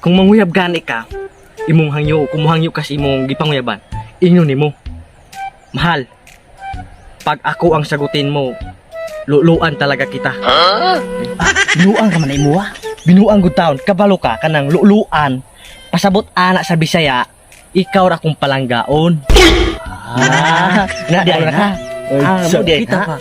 Kung manguyab gani ka, imong hangyo, kung mohangyo ka sa imong gipanguyaban, ingon nimo. Mahal. Pag ako ang sagutin mo, luluan talaga kita. Ah, binuang ka man na imo ah. Binuang gud taon, kabalo ka kanang luluan. Pasabot ana sa Bisaya, ikaw ra kong palanggaon. Ah, na Di ay na na. ka. Ah, Sa- mo di ay kita na. pa.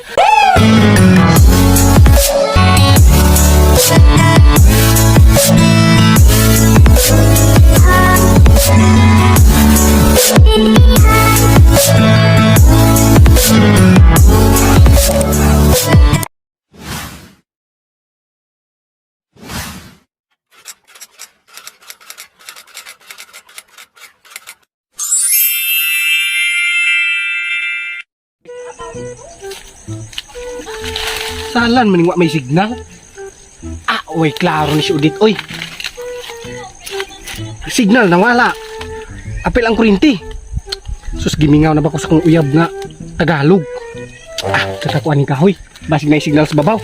Salan maning wa may signal. Ah, oy, klaro ni si Udit, oy. Signal nawala. Apil ang kurinti. Sus, gimingaw na ba ko sa kong uyab nga Tagalog. Ah, tatakuan ni kahoy. Basig na yung signal sa babaw.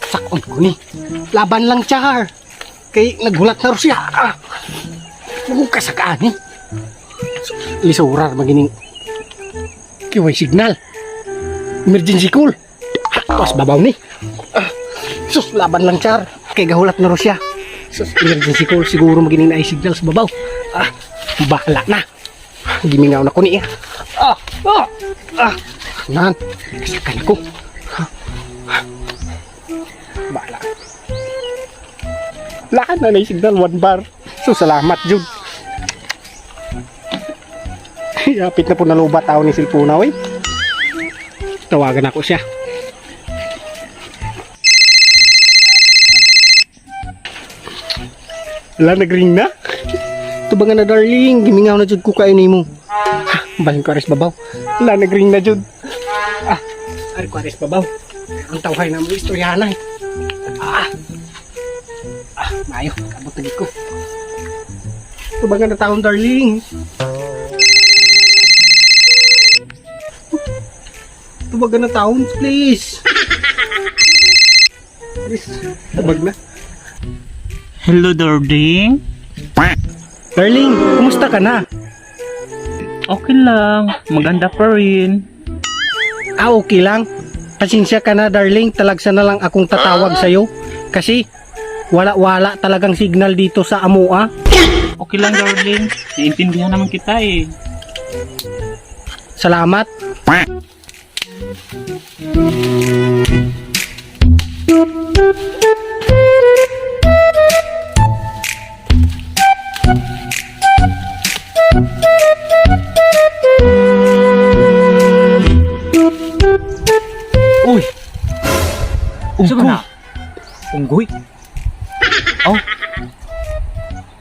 Sakon ko ni. Laban lang, Char. Kay naghulat na ro siya. Ah, Muka sa kaani. So, lisurar magining kiway signal. Emergency call. Ah, Tos babaw ni. Ah, sus, laban lang char. Kay gahulat na ro siya. Sus, emergency call siguro magining na signal sa babaw. Ah, bahala na. Gimingaw na ko niya. Ah, ah, ah. Nan, kasakan ako. Bahala. Lahat na na signal, one bar. So, salamat, Jude. Yapit na po nalubat tao ni Silpuna, oy. Tawagan ako siya. Wala, nag-ring na. Tubangan na, darling. Gimingaw na jud ko kayo nimo. Ha, balin ko aris babaw. Wala, nag-ring na jud. Ah, ari ko aris babaw. Ang tawhay na mo istoryahan eh. Ah, ah, maayo. Kabot na gid ko. Tubangan na taon, darling. Tubagan na taon, please. Please, tubag na. Hello, darling. Darling, kumusta ka na? Okay lang. Maganda pa rin. Ah, okay lang. Pasensya ka na, darling. Talagsa na lang akong tatawag sa'yo. Kasi, wala-wala talagang signal dito sa Amoa. Okay lang, darling. Naiintindihan naman kita eh. Salamat. Uy. Unggoy. Na? Unggoy. Oh.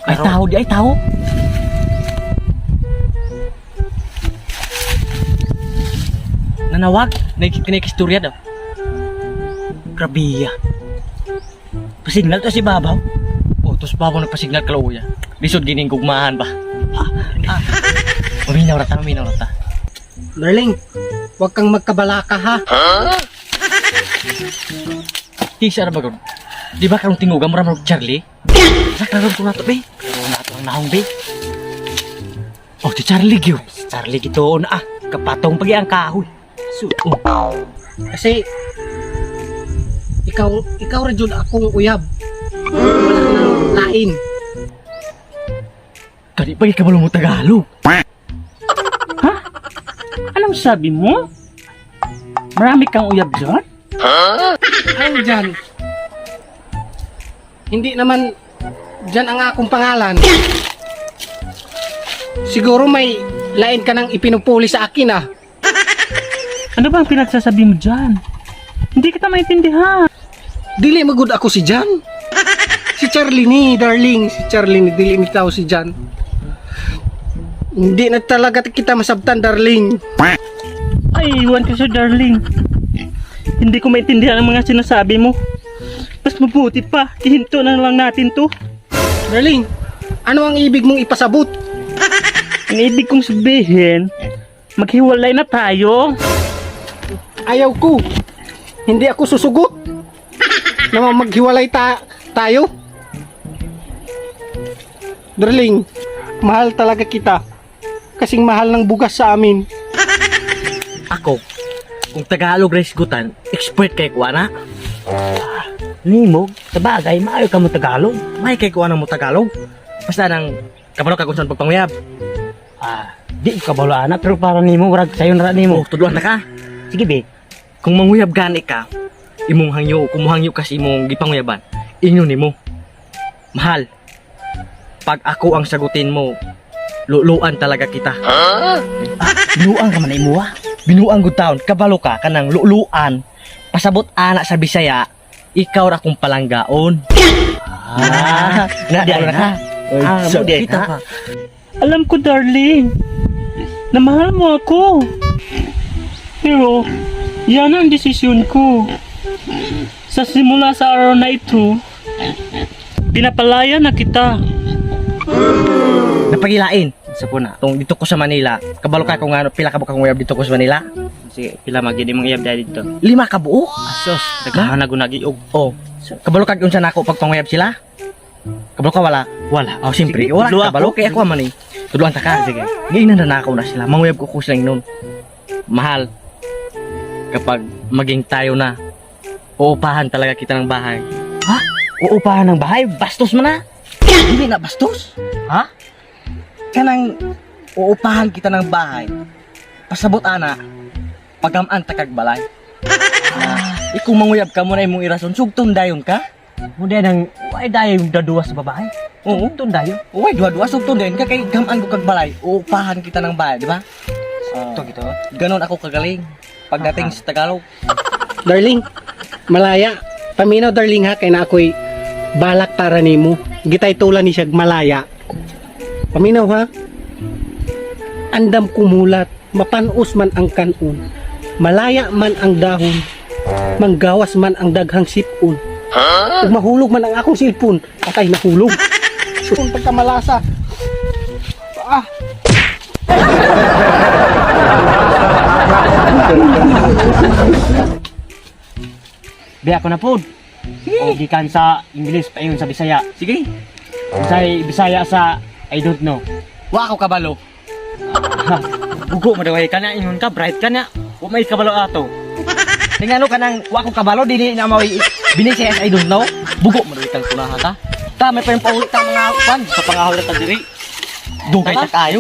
Ay tao di ay tao. Nanawag, nakikistorya daw. Grabe ah. Pasignal to si Babaw. Oh, tos babaw na pasignal kalauya. Lisod gining gugmahan ba. Ah, ah. Maminaw rata, maminaw rata. Darling, huwag kang magkabalaka ha. Tisa ra ba gud? Di ba karong tinguga mura marog Charlie? Sa karon ko nato be. Pero na ang nahong be. Oh, si Charlie gyud. Si Charlie gituon ah. Kapatong pagi ang kahoy. So, Oh, Kasi, ikaw rin jud akong uyab. Wala nang lain. Kani pa kabalo mo Tagalog. anong sabi mo? Marami kang uyab dyan? Ano dyan? Hindi naman dyan ang akong pangalan. Siguro may lain ka nang ipinupuli sa akin ah. Ano ba ang pinagsasabi mo dyan? Hindi kita maintindihan. Dili magud ako si Jan. Si Charlie ni, darling. Si Charlie ni, dili ni tao si Jan. Hindi na talaga kita masabtan, darling. Ay, iwan ko siya, darling. Hindi ko maintindihan ang mga sinasabi mo. Mas mabuti pa, ihinto na lang natin to. Darling, ano ang ibig mong ipasabot? Ang ibig kong sabihin, maghiwalay na tayo. Ayaw ko. Hindi ako susugot. Na maghiwalay tayo. Darling, mahal talaga kita. Kasing mahal ng bugas sa amin. Ako, kung Tagalog rice gutan, expert kay kuana. Nimo, sabagay, maayo ka mo Tagalog. May kay kuana mo Tagalog. Basta nang kabalo ka kung saan pagpanguyab. Ah, di ko kabalo ana, pero para nimo, murag sayo na ra nimo. Oh, tudluan na ka. Sige be. Kung manguyab gani ka, imong hangyo, kung muhangyo ka sa imong gipanguyaban, ingon nimo. Mahal. Pag ako ang sagutin mo, luluan talaga kita. Binuang ka man na imuha. Binuang gud taon, kabalo ka kanang luluan. Pasabot ana sa Bisaya, ikaw ra akong palanggaon. Ah, na, Di na, na. ka. Ah, mo di kita na. pa. Alam ko, darling, na mahal mo ako. Pero, yan ang desisyon ko. Sa simula sa araw na ito, pinapalaya na kita. Napagilain. Sa po na. Tong dito ko sa Manila, kabalo ka kung ano, pila ka buok kang uyab dito ko sa Manila? Sige, pila magid imong iyab dahil dito. 5 ka buok. Asos, daghan na gunagiog. Oh, kabalo ka unsa nako pagpanguyab sila? Kabalo ka wala? Wala. Oh, siyempre, Sige, wala tudlo kabalo ako. kay ako man eh. Tudluan ta ka. Sige. Ngayon na nako na sila. Manguyab ko ko sila noon. Mahal. Kapag maging tayo na, uupahan talaga kita ng bahay. Ha? Uupahan ng bahay? Bastos man na. Hindi na bastos. Ha? Kanang uupahan kita ng bahay. Pasabot ana, pagamaan ta kag balay. Ah, ikaw manguyab ka mo na imong irason, sugton dayon ka. Mo di nang way dayo yung daduwa sa babae. Oo. Sugton dayo. Uy, duwa-duwa sugton dayon ka kay gamaan ko kag balay. Uupahan kita ng bahay, di ba? Ito gito. Ganon ako kagaling pagdating sa Tagalog. Darling, malaya. Paminaw darling ha, kay na ako'y balak para nimo. Gitay tula ni siya malaya. Paminaw ha. Andam kumulat, mapanos man ang kanon. Malaya man ang dahon, manggawas man ang daghang sipon. Ug mahulog man ang akong silpon, patay nahulog. Kung pagkamalasa. Ah, Be ako na pod. O gikan sa English pa yun sa Bisaya. Sige. Bisaya, Bisaya sa I don't know. Wa ako kabalo. Bugo madaway ka na ingon ka bright ka na. Wa may kabalo ato. Tingnan ka nang wa ako kabalo dili na maoy binisaya I don't know. Bugo mo kang kunaha ta. Ta may pa yung pauli ta mga upan Sa pangahol na ta diri. Dugay ta kayo.